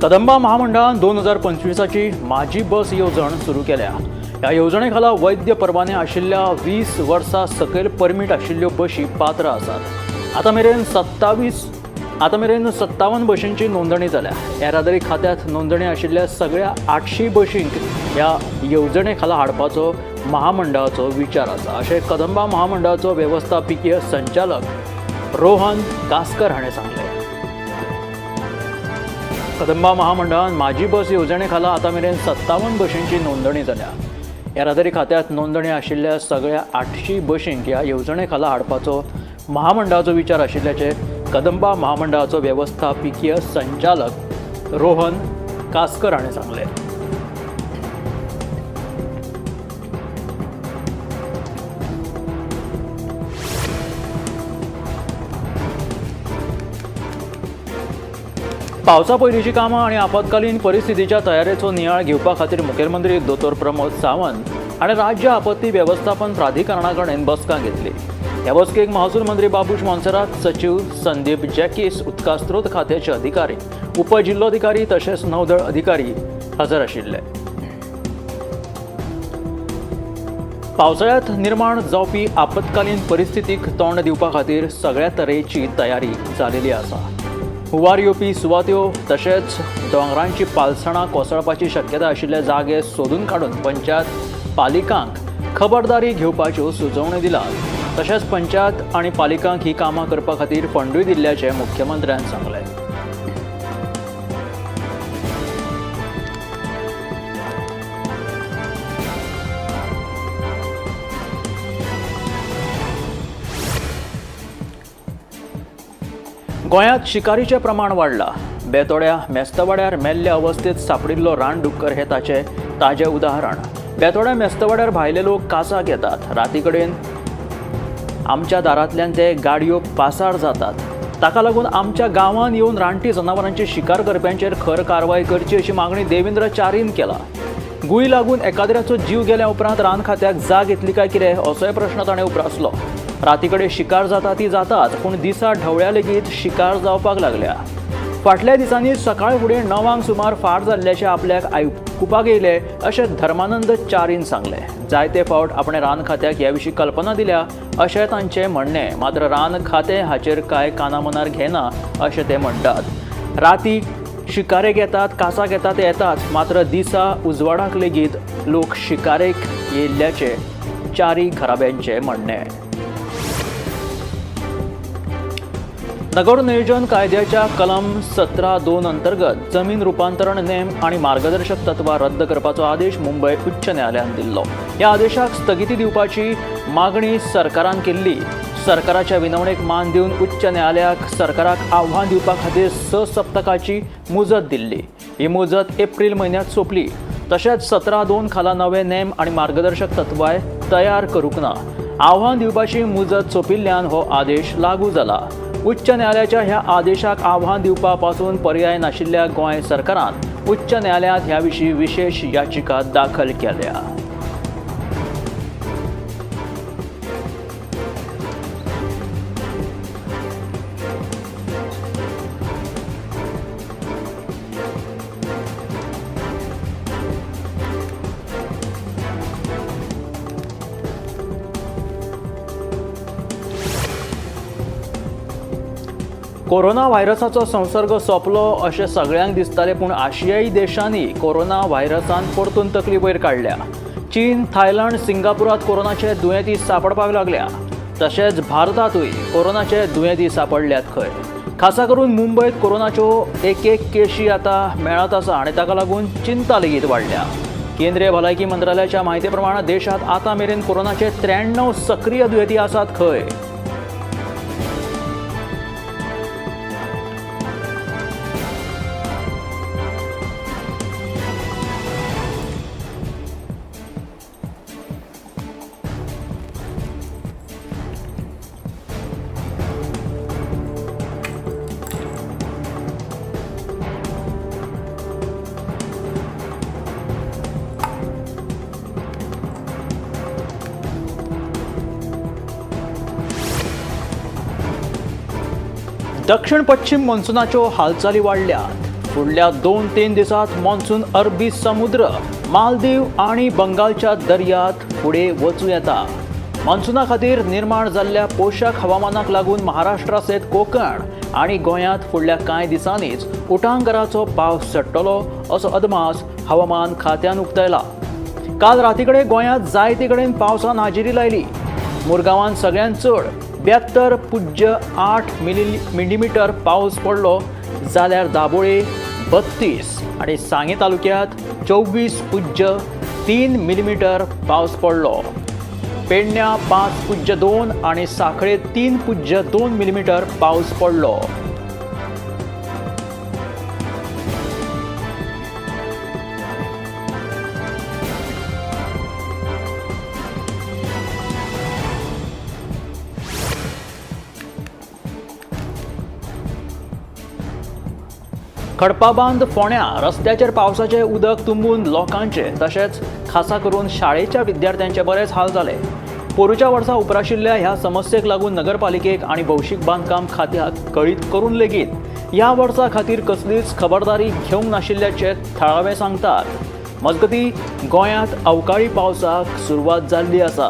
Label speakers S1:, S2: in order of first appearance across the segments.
S1: कदंबा महामंडळान 2025ची माझी बस येवजण सुरू केल्या. ह्या येवजणे खाला वैद्य परवाने आशिल्ल्या 20 वर्सां सकयल परमीट आशिल्ल्यो बशी पात्र आसात. आतां मेरेन 57 बशींची नोंदणी जाल्या. येरादारी खात्यांत नोंदणी आशिल्ल्या सगळ्या 800 बशींक ह्या येवजणे खाला हाडपाचो महामंडळाचो विचार आसा, अशें कदंबा महामंडळाचो वेवस्थापकीय संचालक रोहन कासकर हाणें सांगलें. कदंबा महामंडळान माझी बस येवजणे खाला आतां मेरेन 57 बशींची नोंदणी जाल्या. येरादारी खात्यांत नोंदणी आशिल्ल्या सगळ्या 800 बशींक ह्या येवजणे खाला हाडपाचो महामंडळाचो विचार आशिल्ल्याचें कदंबा महामंडळाचो वेवस्थापकीय संचालक रोहन कासकर हाणें सांगलें. पावसा पयलींची कामां आनी आपत्कालीन परिस्थितीच्या तयारेचो नियाळ घेवपा खातीर मुखेलमंत्री दोतोर प्रमोद सावंत हाणें राज्य आपत्ती वेवस्थापन प्राधिकरणा कडेन बसका घेतली. ह्या बसकेक महसूल मंत्री बाबूश मोन्सेरात, सचीव संदीप जॅकीस, उदका स्रोत खात्याचे अधिकारी, उपजिल्लोधिकारी तशेंच नौदळ अधिकारी हजर आशिल्ले. पावसाळ्यांत निर्माण जावपी आपत्कालीन परिस्थितीक तोंड दिवपा खातीर सगळ्या तरेची तयारी जालेली आसा. हुंवार येवपी सुवात्यो तशेंच दोंगरांची पालसणां कोसळपाची शक्यता आशिल्ले जागे सोदून काडून पंचायत पालिकांक खबरदारी घेवपाच्यो सुचोवण्यो दिल्यात. तशेंच पंचायत आनी पालिकांक ही कामां करपा खातीर फंडूय दिल्ल्याचें मुख्यमंत्र्यान सांगलें. गोंयांत शिकारीचें प्रमाण वाडलां. बेतोड्या मेस्तवाड्यार मेल्ल्या अवस्थेत सापडिल्लो रानडुक्कर हें ताचें ताजें उदाहरण. बेतोड्या मेस्तवाड्यार भायले लोक कासाक येतात. राती कडेन आमच्या दारांतल्यान ते गाडयो पासार जातात. ताका लागून आमच्या गांवांत येवन रानटी जनावरांची शिकार करप्यांचेर खर कारवाय करची अशी मागणी देवेंद्र च्यारीन केला. गुळी लागून एकाद्र्याचो जीव गेल्या उपरांत रान खात्याक जाग येतली काय कितें असोय प्रश्न ताणें उप्रासलो. राती कडेन शिकार जाता ती जाताच, पूण दिसा ढवळ्या लेगीत शिकार जावपाक लागल्या. फाटल्या दिसांनी सकाळ फुडें 9 सुमार फार जाल्ल्याचें आपल्याक आयकुपाक येयलें अशें धर्मानंद च्यारीन सांगलें. जायते फावट आपणें रान खात्याक ह्या विशीं कल्पना दिल्या अशें तांचें म्हणणें, मात्र रान खातें हाचेर कांय कानामनार घेना अशें ते म्हणटात. राती शिकारेक येतात, कासाक येतात ते येतात, मात्र दिसा उजवाडाक लेगीत लोक शिकारेक येयल्ल्याचें च्यारी घराब्यांचें म्हणणें. नगर नियोजन कायद्याच्या कलम 17(2) अंतर्गत जमीन रुपांतरण नेम आणि मार्गदर्शक तत्वां रद्द करपाचो आदेश मुंबय उच्च न्यायालयान दिल्लो. ह्या आदेशाक स्थगिती दिवपाची मागणी सरकारान केल्ली. सरकाराच्या विनवणेक मान दिवन उच्च न्यायालयाक सरकाराक आव्हान दिवपा खातीर 6 सप्तकाची मुजत दिल्ली. ही मुजत एप्रील म्हयन्यांत सोंपली. तशेंच 17(2) खाला नवे नेम आनी मार्गदर्शक तत्वांय तयार करूंक ना. आव्हान दिवपाची मुजत सोंपिल्ल्यान हो आदेश लागू जाला. उच्च न्यायालयाच्या ह्या आदेशाक आव्हान दिवपा पासून पर्याय नाशिल्ल्या गोंय सरकारान उच्च न्यायालयांत ह्या विशीं विशेष याचिका दाखल केल्या. कोरोना व्हायरसाचो संसर्ग सोंपलो अशें सगळ्यांक दिसतालें, पूण आशियाई देशांनी कोरोना व्हायरसान परतून तकली वयर काडल्या. चीन, थायलंड, सिंगापुरात कोरोनाचे दुयेंती सांपडपाक लागल्या. तशेंच भारतांतूय कोरोनाचे दुयेंती सांपडल्यात खंय. खासा करून मुंबयत कोरोनाच्यो एक एक केशी आतां मेळत आसा आनी ताका लागून चिंता लेगीत वाडल्या. केंद्रीय भलायकी मंत्रालयाच्या म्हायती प्रमाण देशांत आतां मेरेन कोरोनाचे 93 सक्रीय दुयेंती आसात खंय. दक्षिण पश्चिम मॉन्सुनाच्यो हालचाली वाडल्यात. फुडल्या 2-3 दिसांत मॉन्सून अरबी समुद्र, मालदीव आनी बंगालच्या दर्यांत फुडें वचूं येता। मॉन्सुना खातीर निर्माण जाल्ल्या पोशक हवामानाक लागून महाराष्ट्रा सयत कोकण आनी गोंयांत फुडल्या कांय दिसांनीच उटांगराचो पावस चडटलो असो अदमास हवामान खात्यान उक्तायला। काल राती कडेन गोंयांत जायते कडेन पावसान हाजेरी लायली। मुरगांवांत सगळ्यांत चड 72.8 मिलीमीटर पावस पडलो, जाल्यार दाबोळे 32 आनी सांगें तालुक्यांत 24.3 मिलीमीटर पावस पडलो। पेडण्या 5.2 आनी सांखळे 3.2 मिलीमीटर पावस पडलो। खडपाबांद फोंड्या रस्त्याचेर पावसाचें उदक तुंबून लोकांचे तशेंच खासा करून शाळेच्या विद्यार्थ्यांचे बरेच हाल जाले। पोरूच्या वर्सा उप्राशिल्ल्या ह्या समस्येक लागून नगरपालिकेक आनी भौशीक बांदकाम खात्याक कळीत करून लेगीत ह्या वर्सा खातीर कसलीच खबरदारी घेवंक नाशिल्ल्याचें थळावे सांगतात। मजगतीं गोंयांत अवकाळी पावसाक सुरवात जाल्ली आसा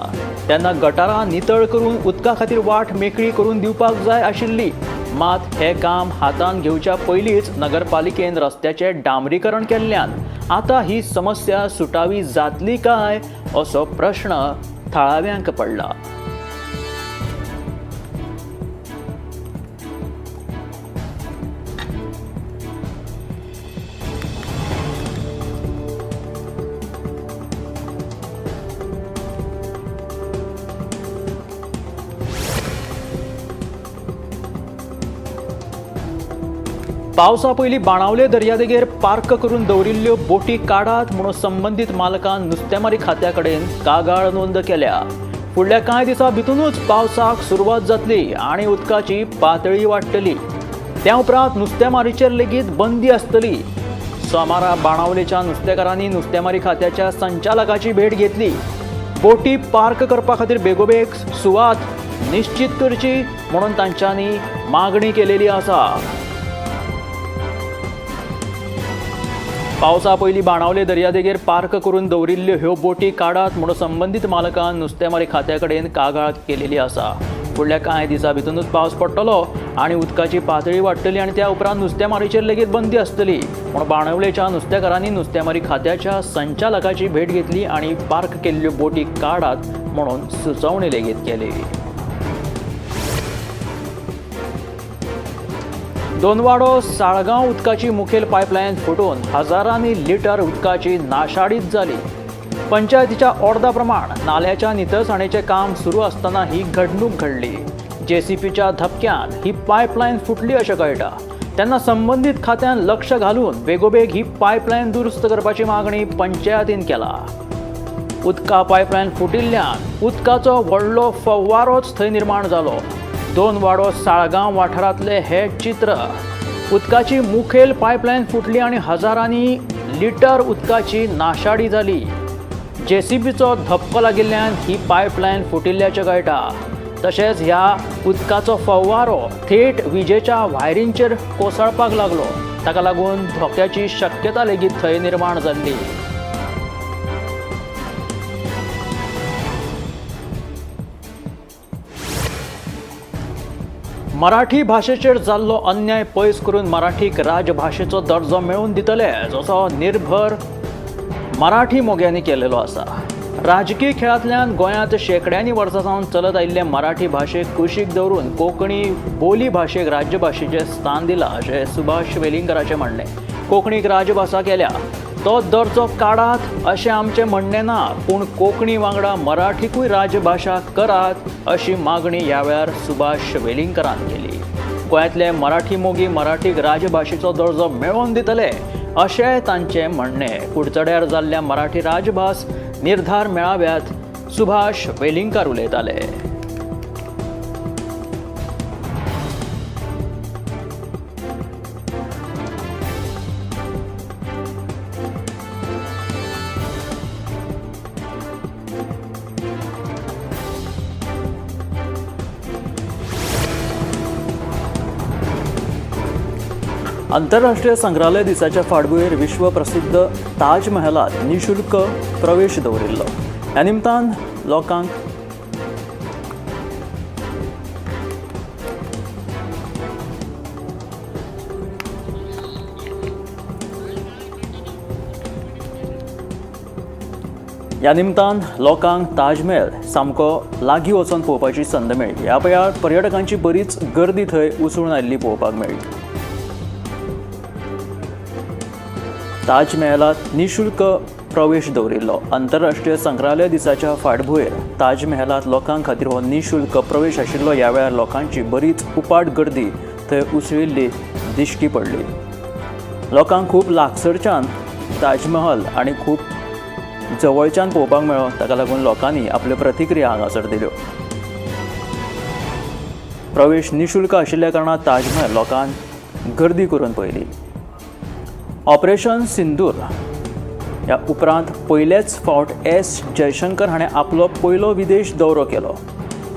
S1: तेन्ना गटारां नितळ करून उदका खातीर वाट मेकळी करून दिवपाक जाय आशिल्ली, मात हें काम हातांत घेवच्या पयलींच नगरपालिकेन रस्त्याचें डांबरीकरण केल्ल्यान आतां ही समस्या सुटावी जातली काय असो प्रश्न थळाव्यांक पडला। पावसा पयलीं बाणावले दर्यादेगेर पार्क करून दवरिल्ल्यो बोटी काडात म्हणून संबंदीत मालकान नुस्तेमारी खात्या कडेन कागाळ नोंद केल्या। फुडल्या कांय दिसां भितरूच पावसाक सुरवात जातली आनी उदकाची पातळी वाडटली, त्या उपरांत नुस्तेमारीचेर लेगीत बंदी आसतली। सोमारा बाणावलेच्या नुस्तेकारांनी नुस्तेमारी खात्याच्या संचालकाची भेट घेतली। बोटी पार्क करपा खातीर बेगोबेग सुवात निश्चीत करची म्हणून तांच्यांनी मागणी केलेली आसा। पावसा पयलीं बाणावले दर्यादेगेर पार्क करून दवरिल्ल्यो ह्यो बोटी काडात म्हणून संबंदीत मालकान नुस्तेमारी खात्या कडेन कागाळ केलेली आसा। फुडल्या कांय दिसां भितरूच पावस पडटलो आनी उदकाची पातळी वाडटली आनी त्या उपरांत नुस्तेमारीचेर लेगीत बंदी आसतली म्हूण बाणावलेच्या नुस्तेकारांनी नुस्तेमारी खात्याच्या संचालकाची भेट घेतली आनी पार्क केल्ल्यो बोटी काडात म्हणून सुचोवणी लेगीत केली। दोनवाडो साळगांव उदकाची मुखेल पायपलायन फुटून हजारांनी लिटर उदकाची नाशाडीत जाली। पंचायतीच्या ऑर्दा प्रमाण नाल्याच्या नितळसाणेचें काम सुरू आसतना ही घडणूक घडली। जेसीपीच्या धपक्यान ही पायपलायन फुटली अशें कळटा तेन्ना संबंदीत खात्यान लक्ष घालून बेगोबेग ही पायपलायन दुरुस्त करपाची मागणी पंचायतीन केला। उदका पायपलायन फुटिल्ल्यान उदकाचो व्हडलो फवारोच थंय निर्माण जालो। दोनवाडो साळगांव वाठारांतले हे चित्र। उदकाची मुखेल पायपलायन फुटली आनी हजारांनी लिटर उदकाची नाशाडी जाली। जेसीबीचो धपको लागिल्ल्यान ही पायपलायन फुटिल्ल्याचें कळटा। तशेंच ह्या उदकाचो फवारो थेट विजेच्या वायरींचेर कोसळपाक लागलो, ताका लागून धोक्याची शक्यता लेगीत थंय निर्माण जाल्ली। मराठी भाशेचेर जाल्लो अन्याय पयस करून मराठीक राजभाशेचो दर्जो मेळोवन दितले जसो निर्भर मराठी मोग्यांनी केलेलो आसा। राजकीय खेळांतल्यान गोंयांत शेंकड्यांनी वर्सां सावन चलत आयिल्ले मराठी भाशेक कुशीक दवरून कोंकणी बोली भाशेक राज्यभाशेचें स्थान दिलां अशें सुभाष वेलिंगकराचें म्हणणें। कोंकणीक राजभाशा केल्या तो दर्जो काडात अशें आमचें म्हणणें ना, पूण कोंकणी वांगडा मराठीकूय राजभाशा करात अशी मागणी ह्या वेळार सुभाष वेलिंगकरान केली। गोंयांतले मराठी मोगी मराठीक राजभाशेचो दर्जो मेळोवन दितले अशें तांचें म्हणणें। कुडचड्यार जाल्ल्या मराठी राजभास निर्धार मेळाव्यात सुभाष वेलिंगकार उलयताले। आंतरराष्ट्रीय संग्रहालय दिसाच्या फाटभुंयेर विश्व प्रसिद्ध ताजमहलात निशुल्क प्रवेश दवरिल्लो. ह्या निमतान लोकांक ताजमहल सामको लागीं वचून पळोवपाची संद मेळ्ळी. ह्या वेळार पर्यटकांची बरीच गर्दी थंय उसळून आयिल्ली पळोवपाक मेळ्ळी. ताजमहलात निशुल्क प्रवेश दवरिल्लो. आंतरराष्ट्रीय संग्रहालय दिसाच्या फाटभुंयेर ताजमहलात लोकां खातीर हो निशुल्क प्रवेश आशिल्लो. ह्या वेळार लोकांची बरीच उपाट गर्दी थंय उसळिल्ली दिश्टी पडली. लोकांक खूब लागसरच्यान ताजमहल आनी खूब जवळच्यान पळोवपाक मेळ्ळो. ताका लागून लोकांनी आपल्यो प्रतिक्रिया हांगासर दिल्यो. प्रवेश निशुल्क आशिल्ल्या कारणान ताजमहल लोकांक गर्दी करून पळयली. ऑपरेशन सिंदूर ह्या उपरांत पयलेच फावट एस जयशंकर हाणें आपलो पयलो विदेश दौरो केलो.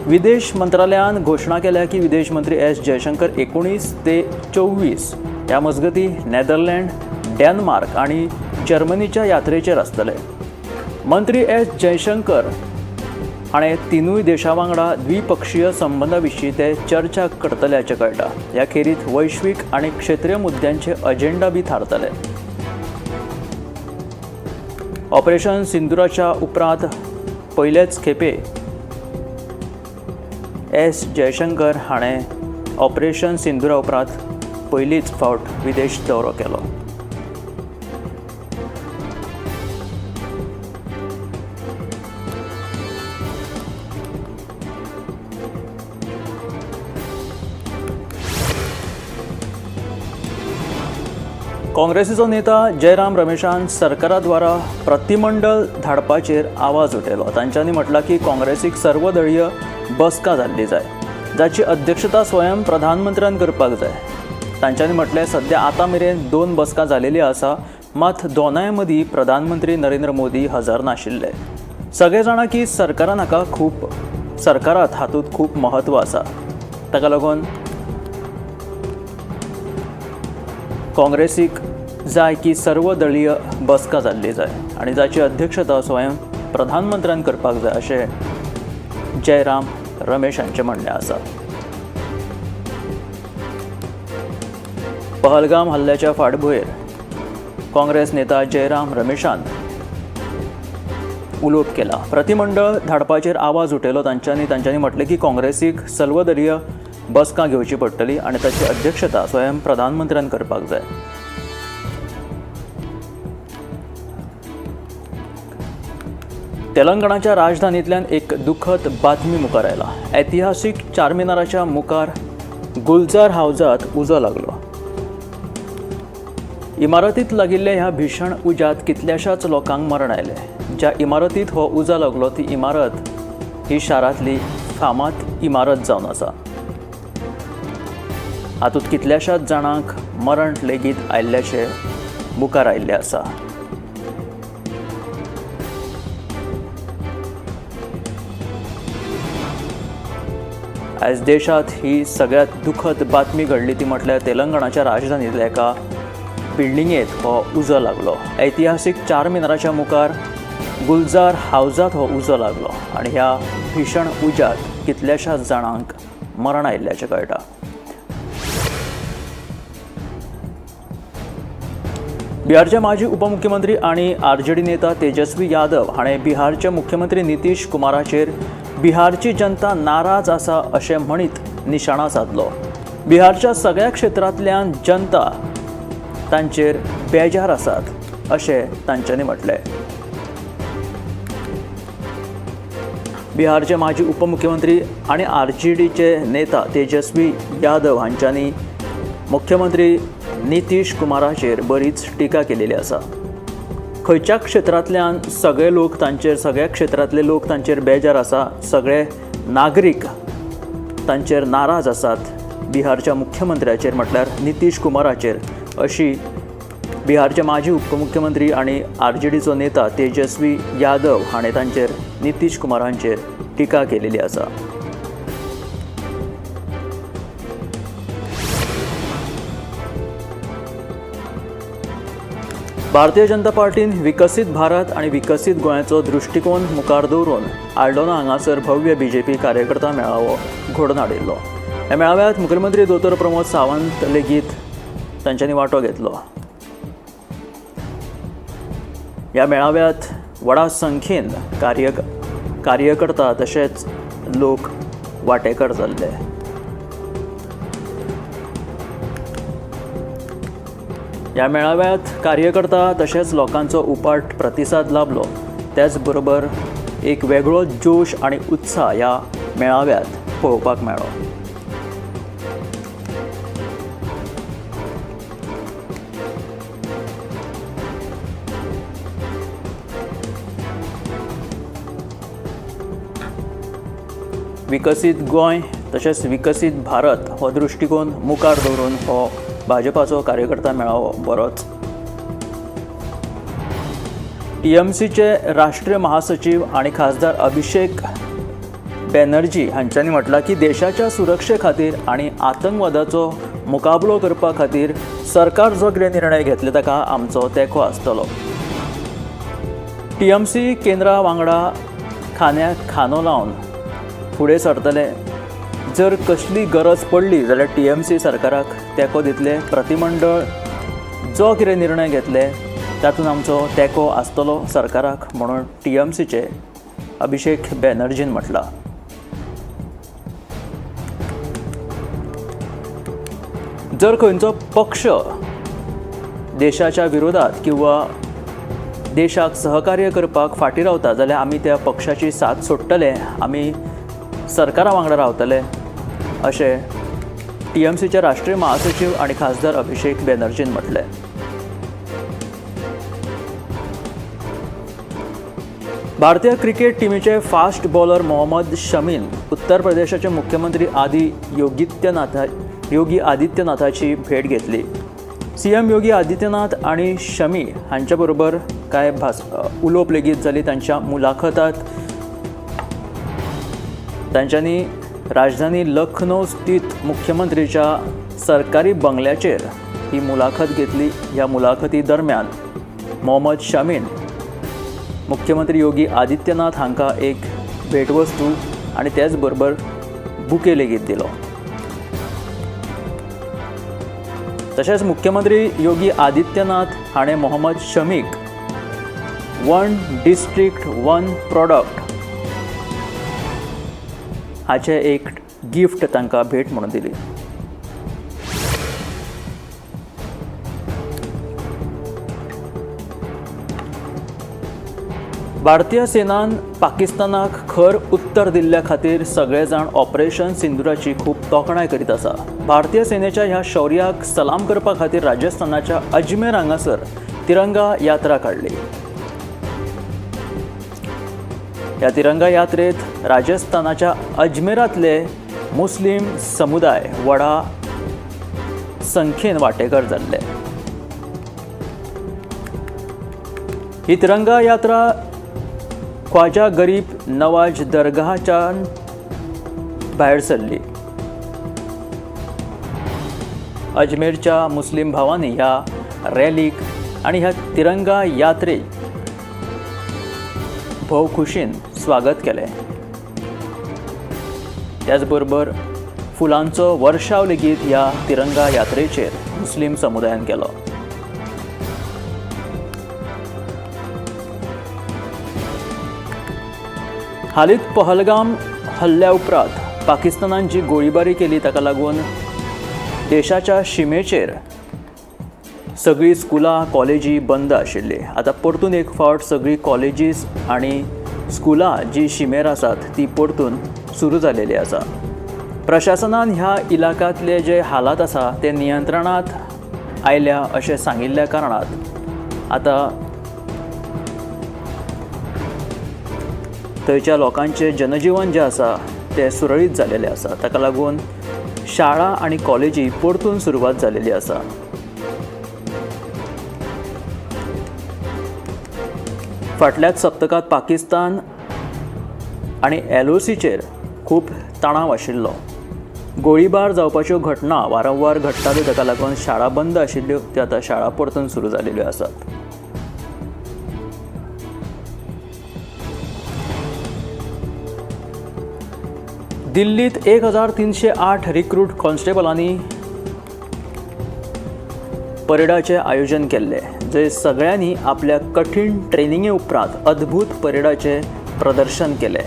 S1: विदेश मंत्रालयान घोशणा केल्या की विदेश मंत्री एस जयशंकर 19 ते 24 ह्या मजगतीं नेदरलँड, डेन्मार्क आनी जर्मनीच्या यात्रेचेर आसतले. मंत्री एस जयशंकर हाणें तिनूय देशां वांगडा द्विपक्षीय संबंदा विशीं ते चर्चा करतले अशें कळटा. ह्या खेरीत वैश्वीक आनी क्षेत्रीय मुद्द्यांचे अजेंडा बी थारतले. ऑपरेशन सिंदुराच्या उपरांत पयलेच खेपे एस जयशंकर हाणें ऑपरेशन सिंदुरा उपरांत पयलीच फावट विदेश दौरो केलो. काँग्रेसीचो नेता जयराम रमेशान सरकारा द्वारा प्रतिमंडळ धाडपाचेर आवाज उठयलो. तांच्यांनी म्हटलां की काँग्रेसीक सर्वदळीय बसका जाल्ली जाय, जाची अध्यक्षता स्वयं प्रधानमंत्र्यान करपाक जाय. तांच्यांनी म्हटलें सद्या आतां मेरेन 2 बसका जालेली आसा, मात दोनाय मदीं प्रधानमंत्री नरेंद्र मोदी हजर नाशिल्ले. सगळे जाणा की सरकारान हाका खूब सरकारात हातूंत खूब म्हत्व आसा. ताका लागून काँग्रेसीक जाय की सर्वदळीय बसका जाल्ली जाय आनी जाची अध्यक्षता स्वयं प्रधानमंत्र्यान करपाक जाय अशें जयराम रमेश हांचें म्हणणें आसा. पहलगाम हल्ल्याच्या फाटभुंयेर काँग्रेस नेता जयराम रमेशान उलोवप केला. प्रतिमंडळ धाडपाचेर आवाज उठयलो. तांच्यांनी म्हटलें की काँग्रेसीक सर्वदळीय बसका घेवची पडटली आनी ताची अध्यक्षता स्वयं प्रधानमंत्र्यान करपाक जाय. तेलंगणाच्या राजधानींतल्यान एक दुखद बातमी मुखार आयला. ऐतिहासीक चारमिनाराच्या मुखार गुलजार हावजात उजो लागलो. इमारतींत लागिल्ल्या ह्या भीषण उज्यांत कितल्याशाच लोकांक मरण आयलें. ज्या इमारतींत हो उजो लागलो ती इमारत ही शारांतली फामाद इमारत जावन आसा. हातूंत कितल्याशाच जाणांक मरण लेगीत आयिल्ल्याचें मुखार आयिल्लें आसा. आयज देशांत ही सगळ्यांत दुखद बातमी घडली ती म्हटल्यार तेलंगणाच्या राजधानींतल्या एका बिल्डिंगेंत हो उजो लागलो. ऐतिहासीक चारमिनाराच्या मुखार गुलजार हावजात हो उजो लागलो आनी ह्या भीषण उज्यांत कितल्याशाच जाणांक मरण आयिल्ल्याचें कळटा. बिहारचे माजी उपमुख्यमंत्री आनी आरजेडी नेता तेजस्वी यादव हाणें बिहारचे मुख्यमंत्री नितीश कुमाराचेर बिहारची जनता नाराज आसा अशें म्हणीत निशाणा सादलो. बिहारच्या सगळ्या क्षेत्रांतल्यान जनता तांचेर बेजार आसात अशें तांच्यांनी म्हटलें. बिहारचे माजी उपमुख्यमंत्री आनी आरजेडीचे नेता तेजस्वी यादव हांच्यांनी मुख्यमंत्री नितीश कुमाराचेर बरीच टिका केलेली आसा. खंयच्या क्षेत्रांतल्यान सगळे लोक तांचेर, सगळ्या क्षेत्रांतले लोक तांचेर बेजार आसा, सगळे नागरीक तांचेर नाराज आसात बिहारच्या मुख्यमंत्र्याचेर म्हटल्यार नितीश कुमाराचेर, अशी बिहारचे माजी उपमुख्यमंत्री आनी आरजेडीचो नेता तेजस्वी यादव हाणें तांचेर नितीश कुमार हांचेर टिका केलेली आसा. भारतीय जनता पार्टीन विकसीत भारत आनी विकसीत गोंयाचो दृश्टिकोन मुखार दवरून आल्डोना हांगासर भव्य बीजेपी कार्यकर्ता मेळावो घडोवन हाडिल्लो. ह्या मेळाव्यात मुखेलमंत्री दोतोर प्रमोद सावंत लेगीत तांच्यांनी वांटो घेतलो. ह्या मेळाव्यात व्हडा संख्येन कार्यकर्ता तशेंच लोक वांटेकार जाल्ले. ह्या मेळाव्यात कार्यकर्ता तशेंच लोकांचो उपाट प्रतिसाद लाभलो. त्याच बरोबर एक वेगळो जोश आनी उत्साह ह्या मेळाव्यात पळोवपाक मेळ्ळो. विकसीत गोंय तशेंच विकसीत भारत हो दृश्टिकोन मुखार दवरून हो भाजपाचो कार्यकर्ता मेळावो बरोच. टीएमसीचे राष्ट्रीय महासचिव आनी खासदार अभिषेक बॅनर्जी हांच्यांनी म्हटलां की देशाच्या सुरक्षे खातीर आनी आतंकवादाचो मुकाबलो करपा खातीर सरकार जो कितें निर्णय घेतले ताका आमचो तेंको आसतलो. टीएमसी केंद्रा वांगडा खांद्याक खांदो लावन फुडें सरतले. जर कसली गरज पडली जाल्यार टीएमसी सरकाराक तेंको दितले. प्रतिमंडळ जो कितें निर्णय घेतले तातूंत आमचो तेंको आसतलो सरकाराक म्हणून टीएमसीचे अभिषेक बॅनर्जीन म्हटलां. जर खंयचो पक्ष देशाच्या विरोधात किंवा देशाक सहकार्य करपाक फाटीं रावता जाल्यार आमी त्या पक्षाची साथ सोडटले, आमी सरकारा वांगडा रावतले अशें टीएमसीचे राष्ट्रीय महासचिव आनी खासदार अभिषेक बॅनर्जीन म्हटलें. भारतीय क्रिकेट टिमीचे फास्ट बॉलर मोहम्मद शमीन उत्तर प्रदेशाचे मुख्यमंत्री आदी योगी आदित्यनाथाची भेट घेतली. सीएम योगी आदित्यनाथ आनी शमी हांच्या बरोबर कांय उलोवप लेगीत जाली. तांच्या मुलाखतात तांच्यांनी राजधानी लखनौ स्थित मुख्यमंत्रीच्या सरकारी बंगल्याचेर ही मुलाखत घेतली. ह्या मुलाखती दरम्यान मोहम्मद शमीन मुख्यमंत्री योगी आदित्यनाथ हांकां एक भेटवस्तू आनी त्याच बरोबर बुके लेगीत दिलो. तशेंच मुख्यमंत्री योगी आदित्यनाथ हाणें Mohammad Shamik one district one product हाचें एक गिफ्ट तांकां भेट म्हणून दिली. भारतीय सेनान पाकिस्तानाक खर उत्तर दिल्ल्या खातीर सगळे जाण ऑपरेशन सिंदुराची खूब तोखणाय करीत आसा. भारतीय सेनेच्या ह्या शौर्याक सलाम करपा खातीर राजस्थानाच्या अजमेर हांगासर तिरंगा यात्रा काडली. ह्या तिरंगा यात्रेत राजस्थानाच्या अजमेरांतले मुस्लीम समुदाय व्हडा संख्येन वांटेकार जाल्ले. ही तिरंगा यात्रा ख्वाजा गरीब नवाज दरगाहच्यान भायर सरली. अजमेरच्या मुस्लीम भावांनी ह्या रॅलीक आनी ह्या तिरंगा यात्रेक भोव खुशीन स्वागत केलें. त्याचबरोबर फुलांचो वर्षाव लेगीत ह्या तिरंगा यात्रेचेर मुस्लीम समुदायान केलो. हालींच पहलगाम हल्ल्या उपरांत पाकिस्तानान जी गोळीबारी केली ताका लागून देशाच्या शिमेचेर सगळीं स्कुलां कॉलेजी बंद आशिल्ली. आतां परतून एक फावट सगळीं कॉलेजीस आनी स्कुलां जी शिमेर आसात ती परतून सुरू जालेली आसा. प्रशासनान ह्या इलाकांतले जे हालात आसा ते नियंत्रणांत आयल्या अशें सांगिल्ल्या कारणान आतां थंयच्या लोकांचें जनजीवन जें आसा तें सुरळीत जालेलें आसा. ताका लागून शाळा आनी कॉलेजी परतून सुरवात जालेली आसा. फाटल्याच सप्तकांत पाकिस्तान आनी एलओसीचेर खूब तणाव आशिल्लो. गोळीबार जावपाच्यो घटना वारंवार घडटाल्यो. ताका लागून शाळा बंद आशिल्ल्यो त्यो आतां शाळा परतून सुरू जालेल्यो आसात. दिल्लीत 1308 रिक्रूट कॉन्स्टेबलांनी परेडाचें आयोजन केल्लें, जंय सगळ्यांनी आपल्या कठीण ट्रेनिंगे उपरांत अद्भुत परेडाचें प्रदर्शन केलें.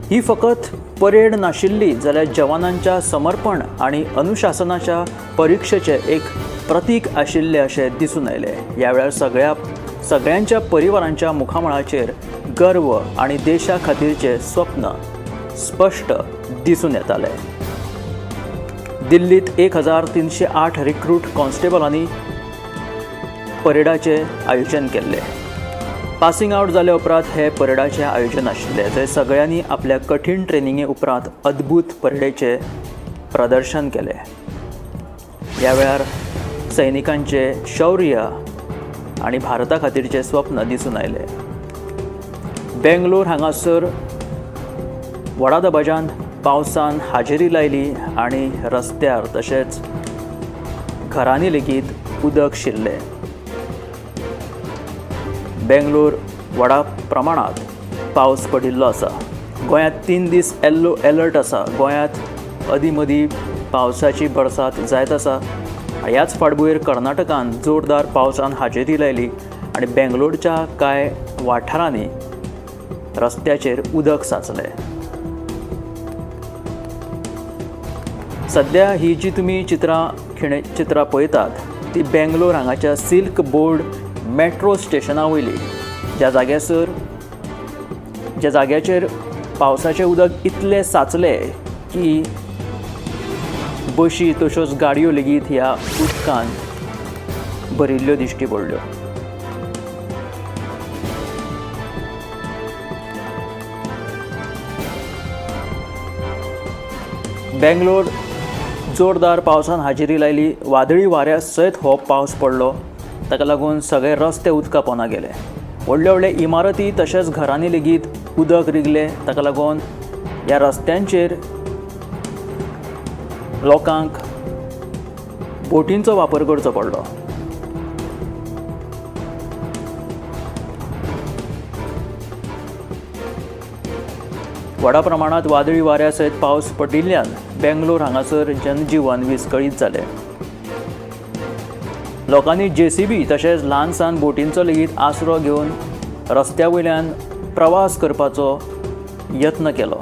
S1: ही फकत परेड नाशिल्ली जाल्यार जवानांच्या समर्पण आनी अनुशासनाच्या परिक्षेचें एक प्रतीक आशिल्लें अशें दिसून आयलें. ह्या वेळार सगळ्यांच्या परिवारांच्या मुखामळाचेर गर्व आनी देशा खातीरचें स्वप्न स्पश्ट दिसून येतालें. दिल्लीत 1308 रिक्रूट कॉन्स्टेबलांनी परेडाचें आयोजन केल्लें. पासिंग आवट जाल्या उपरांत हे परेडाचें आयोजन आशिल्लें, जंय सगळ्यांनी आपल्या कठीण ट्रेनिंगे उपरांत अद्भुत परेडेचें प्रदर्शन केलें. ह्या वेळार सैनिकांचें शौर्य आनी भारता खातीरचें स्वप्न दिसून आयलें. बेंगलोर हांगासर व्हडा दबाज्यान पावसान हाजेरी लायली आनी रस्त्यार तशेंच घरांनी लेगीत उदक शिरलें. बेंगलोर व्हडा प्रमाणांत पावस पडिल्लो आसा. गोंयांत 3 दीस येल्लो एलर्ट आसा. गोंयांत अदीं मदीं पावसाची बरसात जायत आसा. ह्याच फाटभुंयेर कर्नाटकान जोरदार पावसान हाजेरी लायली आनी बेंगलोरच्या कांय वाठारांनी रस्त्याचेर उदक साचलें. सद्या ही जी तुमी चित्रां पळयतात ती बेंगलोर हांगाच्या सिल्क बोर्ड मेट्रो स्टेशना वयली, ज्या जाग्याचेर पावसाचें उदक इतलें साचलें की बशी तश्योच गाडयो लेगीत ह्या उदकान भरिल्ल्यो दिश्टी पडल्यो. बेंगलोर जोरदार पावसान हाजेरी लायली. वादळी वाऱ्या सयत हो पावस पडलो. ताका लागून सगळे रस्ते उदका पोंदा गेले. व्हडल्यो व्हडल्यो इमारती तशेंच घरांनी लेगीत उदक रिगलें. ताका लागून ह्या रस्त्यांचेर लोकांक बोटींचो वापर करचो पडलो. व्हडा प्रमाणांत वादळी वाऱ्या सयत पावस पडिल्ल्यान बेंगलोर हांगासर जनजीवन विस्कळीत जालें. लोकांनी जेसीबी तशेंच ल्हान सान बोटींचो लेगीत आसरो घेवन रस्त्या वयल्यान प्रवास करपाचो यत्न केलो.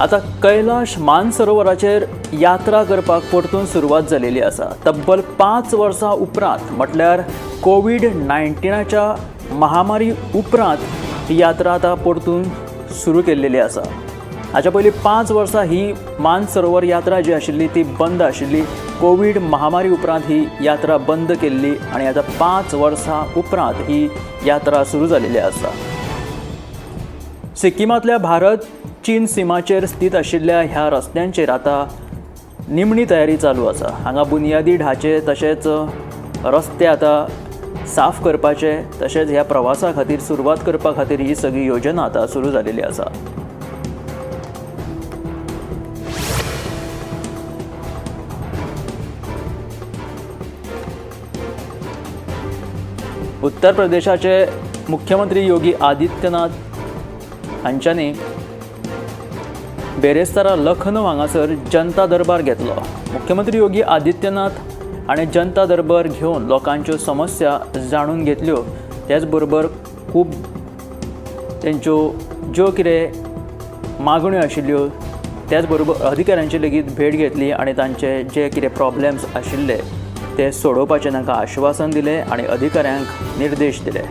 S1: आतां कैलाश मानसरोवराचेर यात्रा करपाक परतून सुरवात जालेली आसा. तब्बल 5 वर्सां उपरांत म्हटल्यार कोवीड-19च्या महामारी उपरांत ही यात्रा आतां परतून सुरू केल्लेली आसा. हाच्या पयलीं 5 वर्सां ही मानसरोवर यात्रा जी आशिल्ली ती बंद आशिल्ली. कोवीड महामारी उपरांत ही यात्रा बंद केल्ली आनी आतां 5 वर्सां उपरांत ही यात्रा सुरू जालेली आसा. सिक्किमांतल्या भारत चीन सीमाचेर स्थित आशिल्ल्या ह्या रस्त्यांचेर आतां निमणी तयारी चालू आसा. हांगा बुनियादी ढाचे तशेंच रस्ते आतां साफ करपाचे तशेंच ह्या प्रवासा खातीर सुरवात करपा खातीर ही सगळी योजना आतां सुरू जालेली आसा. उत्तर प्रदेशाचे मुख्यमंत्री योगी आदित्यनाथ हांच्यांनी बेरेस्तारा लखनौ हांगासर जनता दरबार घेतलो. मुख्यमंत्री योगी आदित्यनाथ हाणें जनता दरबार घेवन लोकांच्यो समस्या जाणून घेतल्यो. त्याच बरोबर खूब तेंच्यो ज्यो कितें मागण्यो आशिल्ल्यो त्याच बरोबर अधिकाऱ्यांची लेगीत भेट घेतली आनी तांचे जे कितें प्रॉब्लेम्स आशिल्ले ते सोडोवपाचें तांकां आश्वासन दिलें आनी अधिकाऱ्यांक निर्देश दिले.